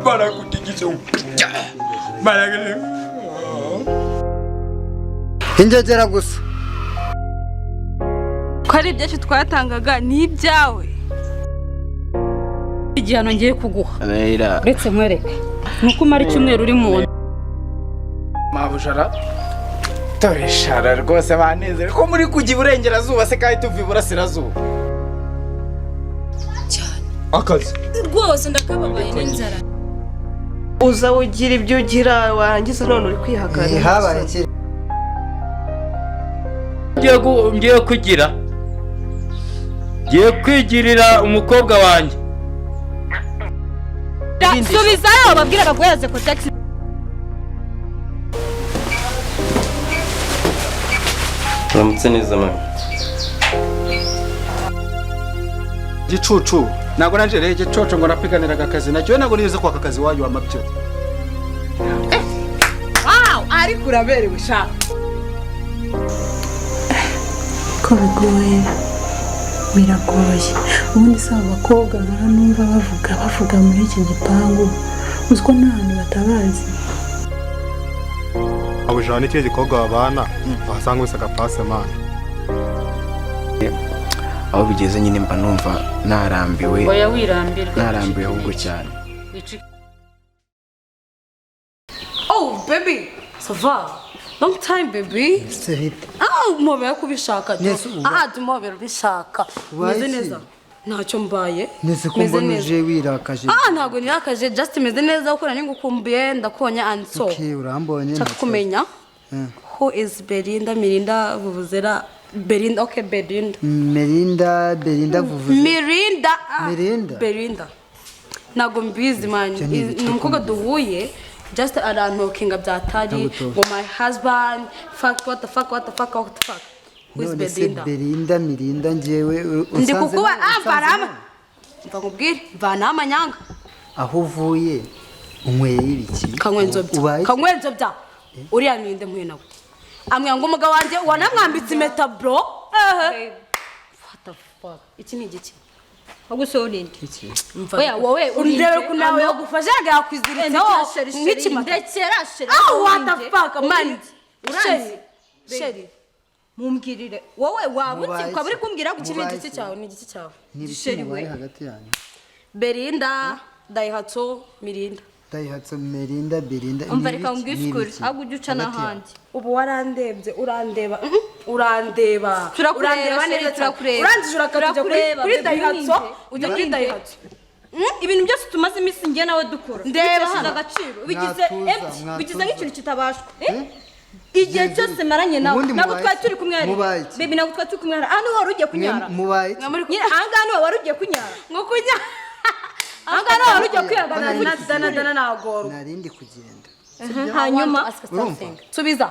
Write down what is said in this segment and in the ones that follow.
Barakutigisa. Barakutigisa. Ingegera gusa. Ko ari ibyacu twatangaga, ni ibyawe. Igihano ngiye kuguha, uretse nkwereke, ni uko umara icyumweru uri mu nzu. Mabujara, dore shara rwose banezere ko muri kujya iburengerazuba se kandi tuva iburasirazuba. Akazi. Rwose ndakababaye n'inzara. Uza ugira ibyo ugira, warangiza none uri kwihakana. Habaye iki? Ngiye kugira, ngiye kwigirira umukobwa wanjye. Subizayo babwira baguhereze Kotex. Uramutse neza, mama. Gicucu, ntabwo nanje rero igicucu ngo napiganiraga akazi nacyo, ntabwo nigeze kwaka akazi wanyu wamabyo. Wow, ariko uraberewe sha. Ko bigoye, biragoye. Ubundi si abo bakobwa nkora numva bavuga muri iki gipangu, uzi ko nta hantu batabazi. Abujana n'ikindi gikorwa babana wahasanga wese agapase mani. Aho bigeze nyine mba numva narambiwe. Oya, wirambirwa. Narambiwe ahubwo cyane. Oh baby, ça va? Long time, baby. Se bite? Ah, umobera kubishaka. Nese uba- Ah, tumobera ubishaka. Ubaye Meze iki? neza, ntacyo mbaye. Nese ko Meze mbona neza. uje wirakaje? Ah, ntabwo nirakaje, just meze neza kuko nari ngukumbuye, ndakonya and so Okay, urambonye. nshaka Nta kibazo. kumenya who is Belinda, Mirinda, Vuvuzela, Belinda. Okay, Belinda. Melinda, Belinda, vuvuze. Mirinda, ah, Mirinda? Belinda, ntabwo mbizi man. Ibyo ni ibiki? Ni umukobwa duhuye, just arantokinga byatari Ntagutoka. ngo my husband, fuck, what the fuck, what the fuck, what the fuck, who is None se Belinda? Belinda, Mirinda, njyewe Ndi usanze kukuba ah usanze mvarama, mva nkubwire, mvanaho amanyanga. Aho uvuye unyweye ibiki? Kanywe nzobya. Ubaye iki? Kanywe nzobya. Uriya ninde mpuye nawe ambwira ngo umugabo wanjye wanamwambitse impeta, bro? Ehe, what the fuck, iki ni igiki? Ahubwo se urinde? Iki? Mva. Oya, wowe urinde. Urebe ukuntu nawe yagufashe, yakwiziritseho Ndekera, chéri, chéri, nk'ikimata. ndekera, chéri. Ah, what the Urinde. fuck, man. Uranzi. Chéri, chéri. Mumbwirire wowe waba uzi Mubaye ukaba uri iki? kumbwira Iki ni Mubaye igiti iki? cyawe, ni igiti cyawe. Ni ibiki Chéri mubaye we. hagati yanyu? Belinda, Daihatsu, Mirinda. Daihatsu, Melinda, Belinda. Umva, Ni reka ibiki? nkubwire Ni ukuri, ibiki? ahubwo ujye uca Hagati yanyu. n'ahandi. Ubu warandebye, urandeba, urandeba. Turakureba, Urandeba chéri, neza cyane. turakureba. Urangije urakata ujya kuri Turakureba, kuri baby, Daihatsu, urinde. ujya kuri Urinde. Daihatsu. Ibintu byose tumaze iminsi njye nawe dukora Ndeba bitesheje hano. agaciro, bigize Mwatuza, empty, bigize mwatuza. nk'ikintu kitabashwa. Eh? Igihe cyose maranye nawe, Ubundi ntabwo mubaye twari iki? turi kumwe hariya. Mubaye iki? Baby, ntabwo twari turi kumwe hariya. Aha niho wari ugiye kunyara. Mubaye iki? Nyine aha ngaha niho wari ugiye kunyara. Ngo kunya? Aha ngaha niho wari ugiye kwihagarara. Dana, dana, dana, nagorwa. Narindi kugenda. Hanyuma? Urumva? Subiza,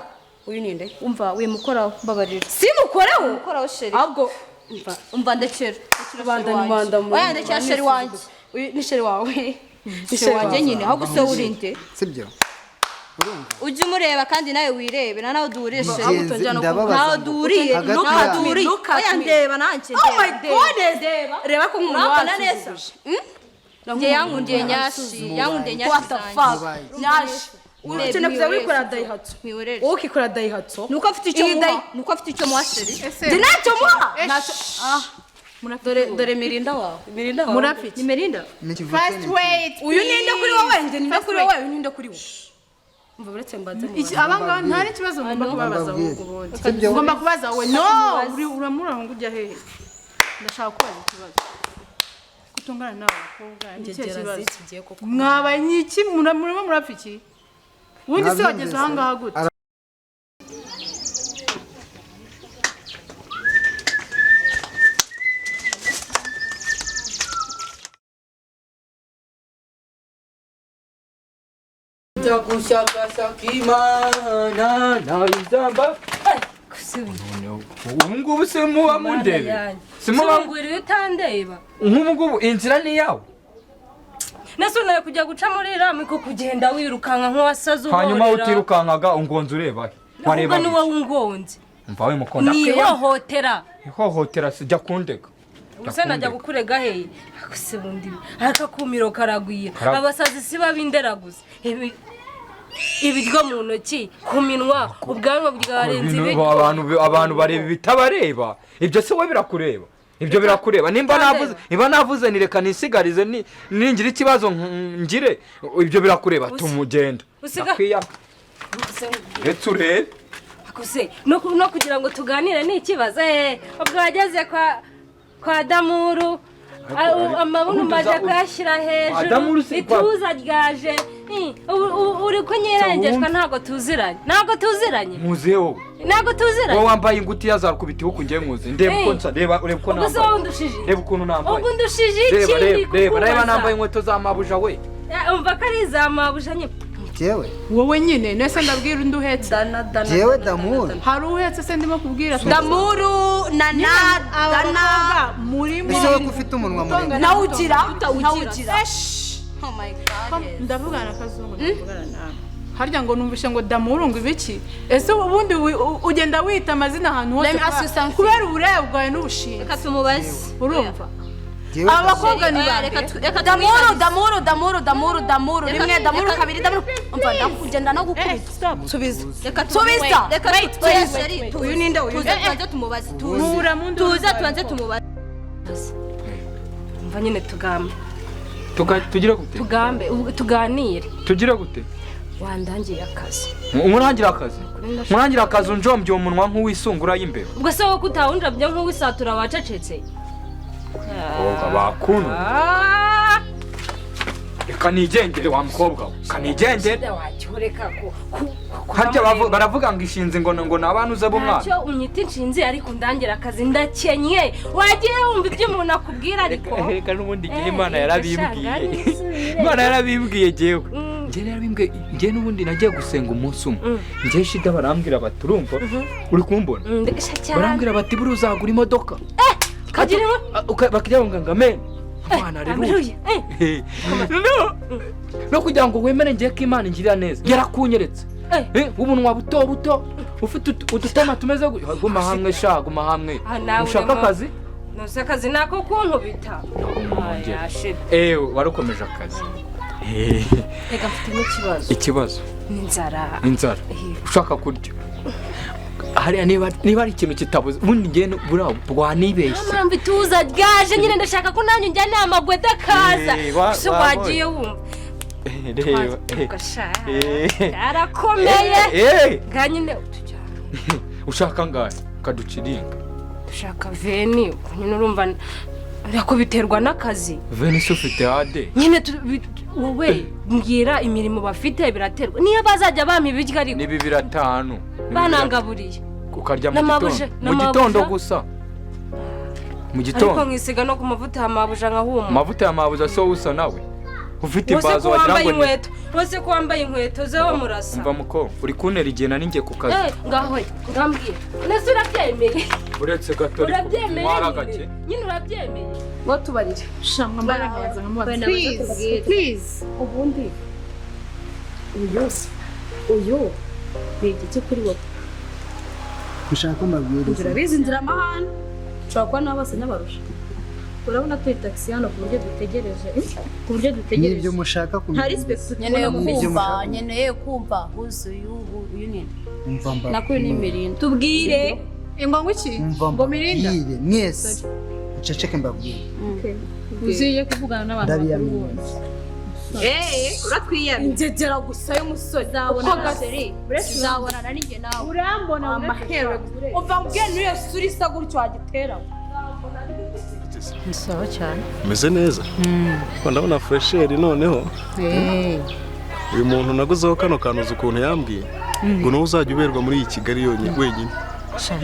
uyu ninde? Umva, wimukoraho, mbabarira. Simukoreho. Wimukoraho, chéri. Ahubwo umva. Umva, ndekera. Ndekera, Rwanda chéri ni Rwanda. wanjye. Oya, ndekera chéri wanjye. Uyu ni chéri wawe? Ni Chéri wanjye nyine. Ahubwo se urinde? Sibyo? Ujye umureba kandi nawe wirebe, na nawe duhuriye, chéri. Mugenzi, ndababaza Ntaho ngo duhuriye, hagati ntaho yanyu. duhuriye. Look at Oya, me. ndeba nanjye. Oh my Ndeba, goodness. ndeba. Reba ko umuntu Urambona neza. wansuzuguje. Njye yankundiye nyashi, yankundiye nyashi What the zanjye. fuck, Mubaye. nyashi. Urebe, Ukeneye kujya mwihorere, wikora sibyo? Daihatsu. Mwihorere. Wowe ukikora Daihatsu. Nuko afite icyo Iyi muha, Dai- nuko afite icyo muha, chéri. Njye ntacyo muha. Ntacyo. Ah, dore, dore Mirinda wawe, Mirinda wawe. Murafiki. Ni Melinda. Nikivutse First, ni iki? wait. Uyu ninde kuri wowe? Njye ninde First, kuri wait. wowe? Uyu ninde kuri wowe? Umva, uretse mbanze Iki mubaze. aba ngaba nta n'ikibazo ngomba kubabaza. Mbabwire. Ahubwo ubundi Sibyo? ngomba kubaza wowe. No, uri uramura ngo ujya hehe? Ndashaka kubaza ikibazo. Kutungana n'aba bakobwa ni ikihe Ngegera kibazo? ziki giye koko. Mwabaye ni iki? Murimo murapfa iki? Ubundi se wageze Mwabyumvise? aha ngaha gute? Ndagushakashaka Imana nayizamba. Ubu ngubu se muba mundebe, simuba? Sungurira utandeba. Nk'ubu ngubu inzira ni iyawe. Nese unaye kujya guca muri iriya ko kugenda wirukanka nk'uwasaze Hanyuma uhorera. utirukankaga ungonze ureba he? Ahubwo Warebaga ni iki? wowe ungonze. Umva we mukunda. Ni ihohotera. Ihohotera? Sijya kundega. Ubuse najya kukurega hehe? Akuse bundi akakumiro karagwira. Abasazi si babinderaguza. Ibiryo mu ntoki ku minwa ubwanwa bwarenze ibiryo. Abantu bareba ibitabareba. Ibyo se we birakureba. Ibyo birakureba. Nimba navuze, niba navuze nireka nisigarize ningira ikibazo ngire, ibyo birakureba tumugenda. Nakwiya. Retse urebe. Akuse no kugira ngo tuganire ni ikibazo ubwo wageze kwa Damuru amabuno maje kuyashyira hejuru ituza ryaje uri kunyirengeshwa ntago tuziranye ntago tuziranye muze wowe ntago tuziranye wowe wambaye ingutiya zarukubita ihuku ngiye nkuzi ndeba uko nsa reba ureba uko nambaye reba ukuntu nambaye ubwo ndushije iki reba reba nambaye inkweto za mabuja we umva ko ari iza mabuja nyine jewe wowe nyine nese ndabwira undi uhetse jewe Damuru hari uhetse se ndimo kubwira Damuru na na dana muri ese wowe ufite umunwa muremure nawugira nawugira. Oh my god, ndavugana na Kazungu ndavugana nawe harya ngo numvishe ngo Damuru ngo ibiki ese ubundi ugenda wita amazina ahantu hose kubera uburaya bwawe n'ubushinzi reka tumubaze urumva abakobwa ni bande Damuru Damuru Damuru Damuru Damuru rimwe Damuru kabiri Damuru umva ndakugenda no gukubita subiza subiza reka tuze uyu ninde uyu tuze tubanze tumubaze tuze tubanze tumubaze umva nyine tugambe tugire gute tugambe tuganire tugire gute wandangiye akazi umurangira akazi murangira akazi unjombye umunwa nk'uwisungura y'imbeba ubwo se wowe kutawunjabye nk'uwisatura wacecetse mukobwa bakunu reka nigendere wa mukobwa we kanigendere harya baravuga ngo ishinzi ngo ngo nabantu uze b'umwana ntacyo unyita inshinzi ariko ndangira akazi ndakenye wagiye wumva ibyo umuntu akubwira ariko reka n'ubundi igihe Imana yarabimbwiye Imana yarabimbwiye jewe njye narabimbwiye njye n'ubundi nagiye gusenga umunsi umwe njye shida barambwira bati urumva uri kumbona barambwira bati buri uzagura imodoka bakajya ngo amen Imana rero no kugira ngo wemere ngiye ko Imana ingirira neza yarakunyeretse ubunwa buto buto ufite udutama tumeze guma hamwe sha guma hamwe ushaka akazi nose akazi nako kunkubita warukomeje akazi reka mfite n'ikibazo ikibazo n'inzara inzara ushaka kurya hariya niba ari ikintu kitabuze ubundi ngiye buriya bwanibeshye mpamvu ituza ryaje nyine ndashaka ko nanjye njya namagwe dakaza gusa wagiye wumva reba yarakomeye nga nyine utujyana ushaka ngahe kaduciringa dushaka veni nyine urumva ariko biterwa n'akazi veni se ufite ade nyine wowe mbwira imirimo bafite biraterwa niyo bazajya bampa ibiryo ariko ni 2,500 banangaburiye ukarya mu gitondo mu gitondo gusa mu gitondo ariko nkisiga no ku mavuta ya mabuja nkahuma amavuta ya mabuja so usa nawe ufite imbazo wagira ngo ni wose ko wambaye inkweto zeho murasa umva muko uri kuntera igihe nari ngiye ku kazi ngaho ngambwira nese urabyemeye uretse gato ariko nyine urabyemeye ngo tubarire shamwa mbarahaza nkamubaza please please ubundi uyu ni igiki kuri wowe ushaka amabwiriza urabizi inzira amahane ushobora kuba nabo bose n'abarusha urabona turi taxi hano ku buryo dutegereje ku buryo dutegereje n'ibyo mushaka kumenya nta respect nkeneye kumva nkeneye kumva huzuye uyu ni umva mba nakuyu ni Mirinda tubwire ingwa iki ngo Mirinda mwese uceceke mbabwire uziye kuvugana n'abantu bakuru bose urakwiyamye ingegera gusa y'umusore uzabonana uzabonana n'injye nawe urambona amaherezo uva mbwiye n'iyo sura isa gutyo wagitera ni sawa cyane umeze neza ndabona furesheri noneho uyu muntu naguzeho kano kantu ukuntu yambwiye ngo niwe uzajya uberwa muri iyi Kigali wenyine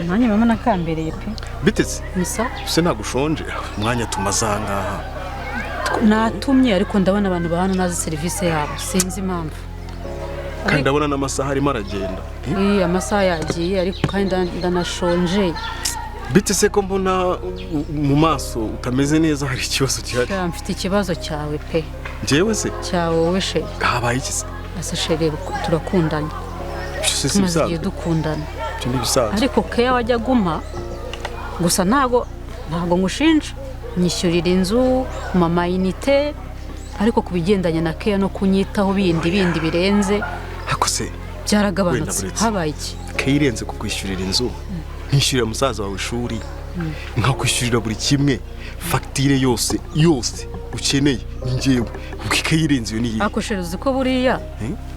nanjye mama nakambereye pe bitetse ni sawa ese ntabwo ushonje umwanya tumaze aha ngaha natumye ariko ndabona abantu bahana nazi serivisi yabo sinzi impamvu kandi ndabona n'amasaha arimo aragenda amasaha yagiye ariko kandi ndanashonje bite se ko mbona mu maso utameze neza hari ikibazo gihari mfite ikibazo cyawe pe njyewe se cyawe wowe sheri habaye iki se ese sheri turakundana tumaze igihe dukundana ibyo ni ibisanzwe ariko keya wajya aguma gusa ntago ngushinja Nyishyurira inzu, mama inite, ariko ku bigendanye na keya no kunyitaho bindi birenze Hakose byaragabanutse. Habaye iki? Keya irenze kukwishyurira inzu, nkishyurira musaza wawe ishuri, nkakwishyurira buri kimwe, fagitire yose yose ukeneye ni njyewe. Ubwo ikeya irenze iyo ni iyihe? Ariko sheri, uzi ko buriya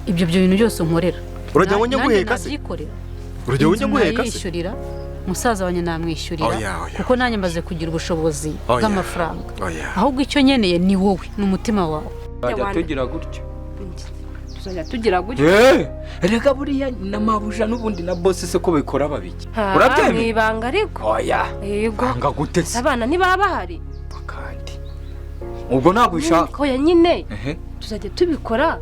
ibyo bintu byose unkorera Urajya ngo njye guheka se? Urajya ngo njye guheka se? Nayishyurira musaza wanjye, namwishyurira kuko nanjye maze kugira ubushobozi bw'amafaranga. Ahubwo icyo nkeneye ni wowe, ni umutima wawe. Tuzajya tugira gutya. Tuzajya tugira gutya. Reka buriya na mabuja n'ubundi na boss se ko bikora babiki. Urabyemeye? Mu ibanga ariko. Oya. Yego. Banga gute se? Abana ntibaba bahari. Kandi ubwo ntabwo ubishaka. Oya nyine. Tuzajya tubikora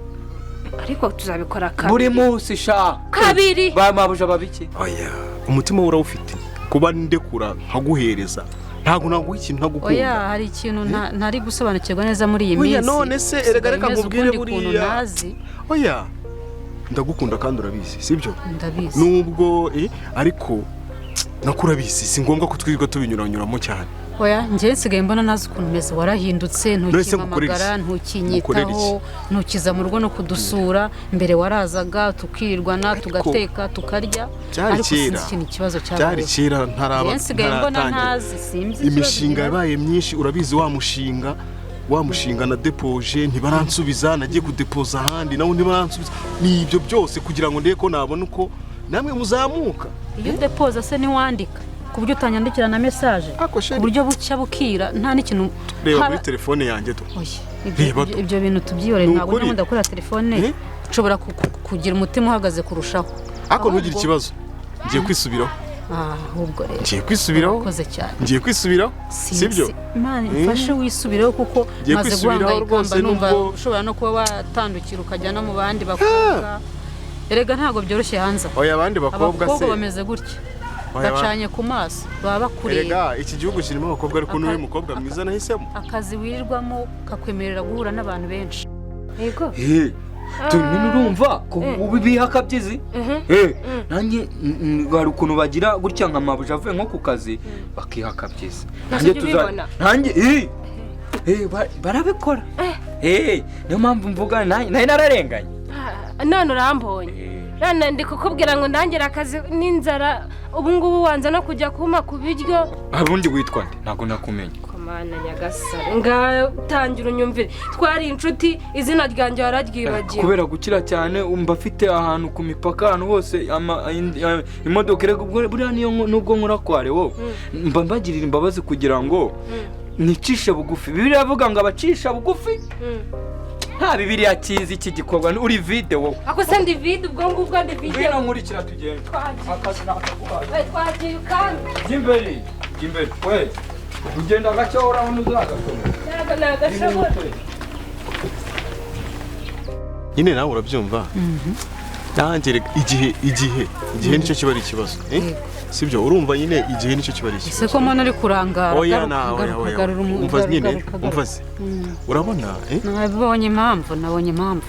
ariko tuzabikora kabiri. Buri munsi sha. Kabiri. Ba mabuja babiki. Oya. Umutima urawufite. Kuba ndekura nkaguhereza. Ntabwo naguha ikintu ntagukunda. Oya, hari ikintu ntari gusobanukirwa neza muri iyi minsi. Oya none se erega reka nkubwire buriya. Oya ndagukunda kandi urabizi, sibyo? Ndabizi. Nubwo ariko nakurabizi, si ngombwa ko twirirwa tubinyuranyuramo cyane. Oya, njye nsigaye mbona nazi ukuntu umeze, warahindutse, ntukimpamagara, ntukinyitaho, ntukiza mu rugo no kudusura. Mbere warazaga tukirirwana, tugateka, tukarya, ariko sinzi ikintu ikibazo cyabaye. Byari kera ntaraba. Nsigaye mbona ntazi, simzi. Imishinga yabaye myinshi, urabizi wa mushinga na depoje ntibaransubiza, nagiye kudepoza ahandi nawo ntibaransubiza. Ni ibyo byose kugira ngo ndebe ko nabona uko namwe muzamuka. Iyo depoza se ntiwandika ku buryo utanyandikira na message, ku buryo bucya bukira nta n'ikintu. Reba muri telefone yanjye to. Ibyo bintu tubyihorere, ntabwo nkunda gukora telefone, nshobora kugira umutima uhagaze kurushaho. Ariko ntugire ikibazo, ngiye kwisubiraho. Ahubwo rero ngiye kwisubiraho. Urakoze cyane. Ngiye kwisubiraho, sibyo? Imana ifashe wisubireho kuko maze guhangayika mba numva ushobora no kuba watandukira ukajya no mu bandi bakobwa. Erega ntabwo byoroshye hanze. Oya, abandi bakobwa se abakobwa bameze gutya bacanye ku maso, baba bakureba. Erega iki gihugu kirimo abakobwa, ariko n'uyu mukobwa mwiza nahisemo. Akazi wirirwamo kakwemerera guhura n'abantu benshi. Yego. Nyine urumva ko ubu akabyizi. Nanjye hari ukuntu bagira gutya nka mabuja avuye nko ku kazi bakiha akabyizi. Nanjye barabikora. Niyo mpamvu mvuga nayo nararenganye. None urambonye. None ndi kukubwira ngo ndangire akazi n'inzara, ubu ngubu wanza no kujya kuma ku biryo. Ubundi witwa nde? Ntabwo nakumenya. Komana nyagasare, ngatangira unyumvire. Twari inshuti, izina ryanjye wararyibagiwe. Kubera gukira cyane umva afite ahantu ku mipaka, ahantu hose imodoka erega buriya niyo nubwo nkora kware wowe mba mbagirira imbabazi kugira ngo nicishe bugufi. Bibiliya iravuga ngo abacisha bugufi. Nta Bibiliya kizi iki gikorwa, uri vide wowe. Ako se ndi vide, ubwo ngubwo ndi vide. Ngwino nkurikira tugende. Akazi nakaguhaye. Twagiye kandi. Jya imbere, jya imbere. We ugenda gake urabona uzagashobora. Ntabwo nagashobora. Nyine nawe urabyumva. Nanjye igihe nicyo kiba ari ikibazo. Sibyo, urumva nyine igihe nicyo kiba ari ikibazo. Ese ko mbona uri kurangara? Oya na oya oya. Umva nyine, umva se. Urabona? Nabonye impamvu, nabonye impamvu.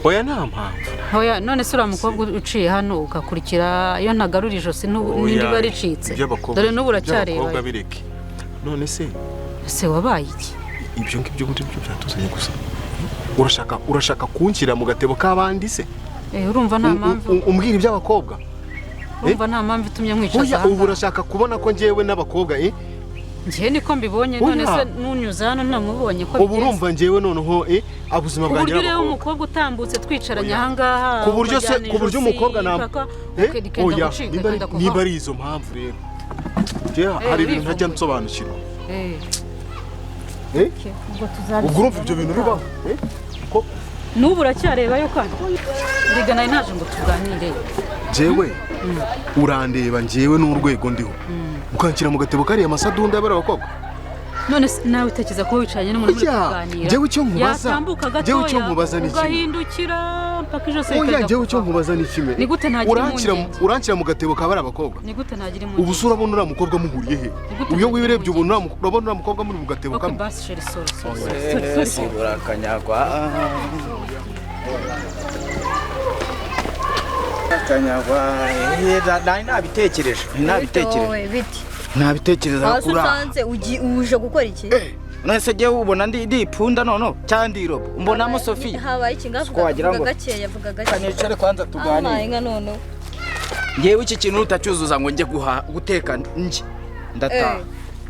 Oya nta mpamvu. Oya none se uriya mukobwa uciye hano ugakurikira iyo ntagarura ijosi n'indi iba ricitse. Dore n'ubu uracyareba. Iby'abakobwa bireke. None se? Ese wabaye iki? Ibyo ngibyo muri byo byatuzanye gusa. Urashaka kunshyira mu gatebo k'abandi se? Urumva nta mpamvu. Umbwira iby'abakobwa. Urumva nta mpamvu itumye nkwicaza hano. Ubu urashaka kubona ko njyewe n'abakobwa Njye niko mbibonye, none se nunyuze hano ntamubonye ko ubu urumva njyewe noneho abuzima bwanjye n'abakobwa. Ku buryo ureba umukobwa utambutse twicaranye aha ngaha, ku buryo se, ku buryo umukobwa na oya, niba ari izo mpamvu rero njye hari ibintu ntajya nsobanukirwa. Ubwo urumva ibyo bintu bibaho. N'ubu uracyarebayo kandi. Erega nari naje ngo tuganire. Jewe urandeba njyewe n'urwego ndiho ukanshyira mu gatebo kariya masadunda y'abari abakobwa. None nawe utekereza ko wicaranye n'umuntu muri kuganira? Njyewe icyo nkubaza, njyewe icyo nkubaza ni kimwe. Ugahindukira mpaka ijosi rikajya. Oya njyewe icyo nkubaza ni kimwe. Ni gute ntagira impungenge? Uranshyira mu gatebo kabari abakobwa. Ni gute ntagira impungenge? Ubu se urabona uriya mukobwa muhuriye he? Uyo nguyu urebye ubu urabona uriya mukobwa muri mu gatebo kamwe. Okay, basi sheri, sorry sorry. Sibura kanyagwa. Kanyagwa, nari nabitekereje, nabitekereje. Nabitekerezaga Aho kuri aha. usanze uje gukora iki? None se jyewe ubona ndi ipunda noneho cyangwa ndi irobo? Mbonamo Sofiya. Habaye iki? Siko wagira Ngavuga ngo- gakeya, vuga gakeya. Kanicare kwanza tuganire. Amaye nka noneho. Ngewe iki kintu utacyuzuza ngo njye guteka njye ndataha.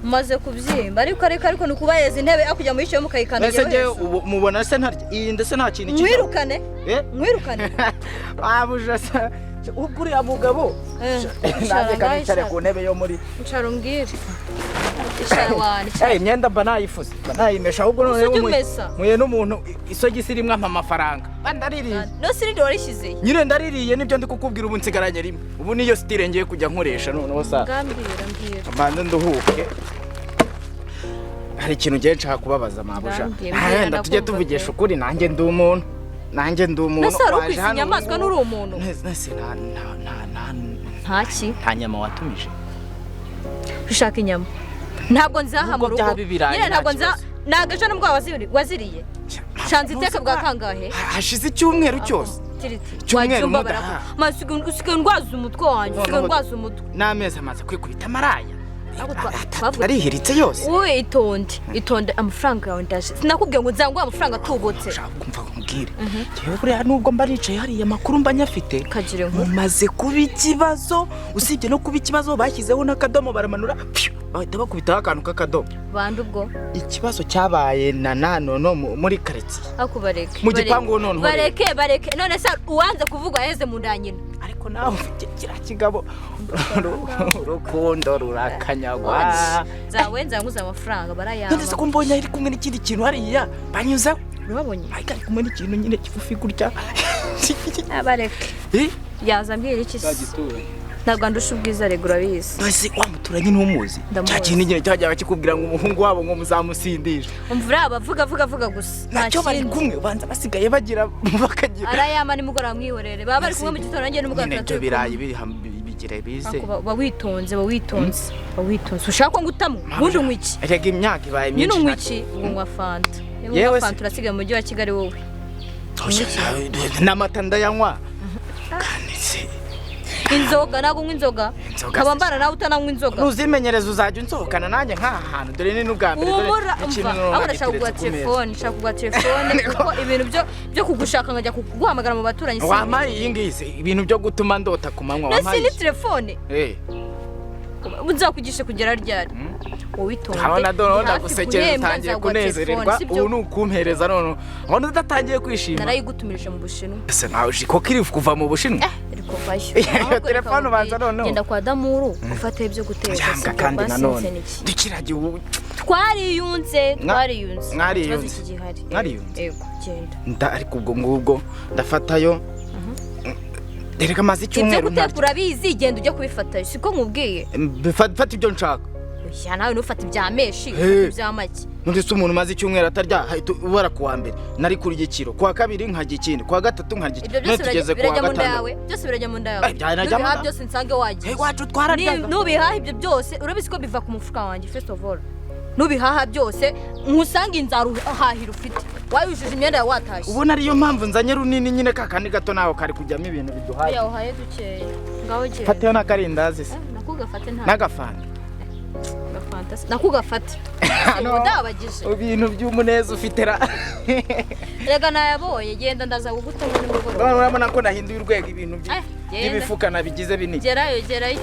Maze kubyimba ariko nukubayeza intebe akujya muri cyo mukayikandagira. Mbese njyewe ubu mubona se ntarya iyi ndetse nta kintu kijya. Mwirukane. Mwirukane. Babuja se ubwo uriya mugabo nanjye kanicare ku ntebe yo muri. Ncara umbwire. Icara wane. Imyenda mba nayifuze mba nayimesha ahubwo none Usujya umesa. muye n'umuntu isogisi rimwe ampa amafaranga. Ndaririye. No sirindi warishyize. Nyine ndaririye nibyo ndi kukubwira ubu nsigaranye rimwe. Ubu niyo style ngiye kujya nkoresha noneho sa. Ngambira mbwira. Mbanze nduhuke. Hari ikintu ngiye nshaka kubabaza mabuja. Wenda tujye tuvugisha ukuri nanjye ndi umuntu. Nanjye ndi umuntu. Nese wari ukwise inyamaswa n'uri umuntu? Nese nta Ntaki? Nta nyama watumije. Ushaka inyama? Ntabwo nzaha mu rugo. Nyine ntabwo nzaha. Nagaje n'ubwo waziriye. Shanze iteka bwa kangahe? Hashize icyumweru cyose. Cyumweru mudaha. Usigaye ndwaza umutwe wanjye, usigaye ndwaza umutwe. N'amezi amaze kwikubita amaraya. Arihiritse yose. Wowe itonde, itonde amafaranga yawe ndaje. Sinakubwiye ngo nzanguhe amafaranga atubutse. Umva nkubwire. Njyewe buriya nubwo mba nicaye hariya amakuru mba nyafite. Mumaze kuba ikibazo, usibye no kuba ikibazo bashyizeho n'akadomo baramanura, bahita bakubitaho akantu k'akadomo. Bande ubwo? Ikibazo cyabaye na nanono muri quartier. Ako bareke. Mu gipangu noneho. Bareke, bareke. None se uwanze kuvuga yaheze mu nda nyina. Ariko nawe kiriya kigabo urukundo rurakanyagwa. Zawe nzanguza amafaranga barayamba. None se ko mbonye ari kumwe n'ikindi kintu hariya banyuzeho. Urababonye? Ariko ari kumwe n'ikintu nyine kigufi gutya. Abareke. Yaza ambwira iki se? Ntabwo andusha ubwiza rega urabizi. Mbese wa muturanyi ntumuzi? Cya kintu nyine cyajyaga kikubwira ngo umuhungu wabo ngo muzamusindishe. Umvura abavuga avuga avuga gusa. Nacyo bari kumwe banza basigaye bagira bakagira. Arayama nimugoroba mwihorere. Baba bari kumwe mu gitondo nanjye nimugoroba. Nyine ibyo birayi bigira bize. Ba witonze, ba witonze, ba witonze. Ushaka ko ngutamo? Ubundi unywa iki? Erega imyaka ibaye myinshi. Nyine unywa iki? Unywa fanta. Yewe fanta urasigaye mu mujyi wa Kigali wowe. N'amata ndayanywa. Kandi se inzoga ntabwo unywa inzoga nkaba mbana nawe utananywa inzoga nuzimenyereza uzajya unsohokana nanjye nk'aha hantu dore ni n'ubwa mbere aho nashaka kugura telefone nshaka kugura telefone kuko ibintu byo kugushaka nkajya kuguhamagara mu baturanyi wampaye iyi ngiyi se ibintu byo gutuma ndota ku manywa wampaye ni telefone nzakugishe kugera ryari wowe itonde nkabona dore ndagusekera utangiye kunezererwa ubu ni ukumpereza none ubona udatangiye kwishima narayigutumirije mu Bushinwa ese nawe uje koko iri kuva mu Bushinwa iri kuvayo iyo telefone ubanza noneho genda kwa Damuru ufate ibyo guteka kandi nanone dukiragiye ubu twariyunze twariyunze mwariyunze mwariyunze yego genda nda ariko ubwo ngubwo ndafatayo reka amaze icyumweru ibyo guteka urabizi genda ujye kubifatayo siko nkubwiye fata ibyo nshaka oya nawe ntufate ibya meshi ufate ibya make none se umuntu umaze icyumweru atarya ubara kuwa mbere nari kurya ikiro kuwa kabiri nkarya ikindi kuwa gatatu nkarya ikindi none tugeze kuwa gatandatu byose birajya mu nda yawe nubihaha byose nsange wagiye iwacu twararyaga nubihaha ibyo byose urabizi ko biva ku mufuka wanjye first of all nubihaha byose nkusange inzara uhahira ufite wayujuje imyenda yawe watashye ubona ariyo mpamvu nzanye runini nyine kakandi gato nawe kari kujyamo ibintu biduhaye uhaye dukeya ngaho genda fateho n'akarindazi se nakugafate nta n'agafanta nakugafate udabagije ibintu by'umuneza ufite ra rega nayabonye genda ndaza kugutamo nimugoroba urabona ko nahinduye urwego ibintu by'ibifuka nabigize binini gerayo gerayo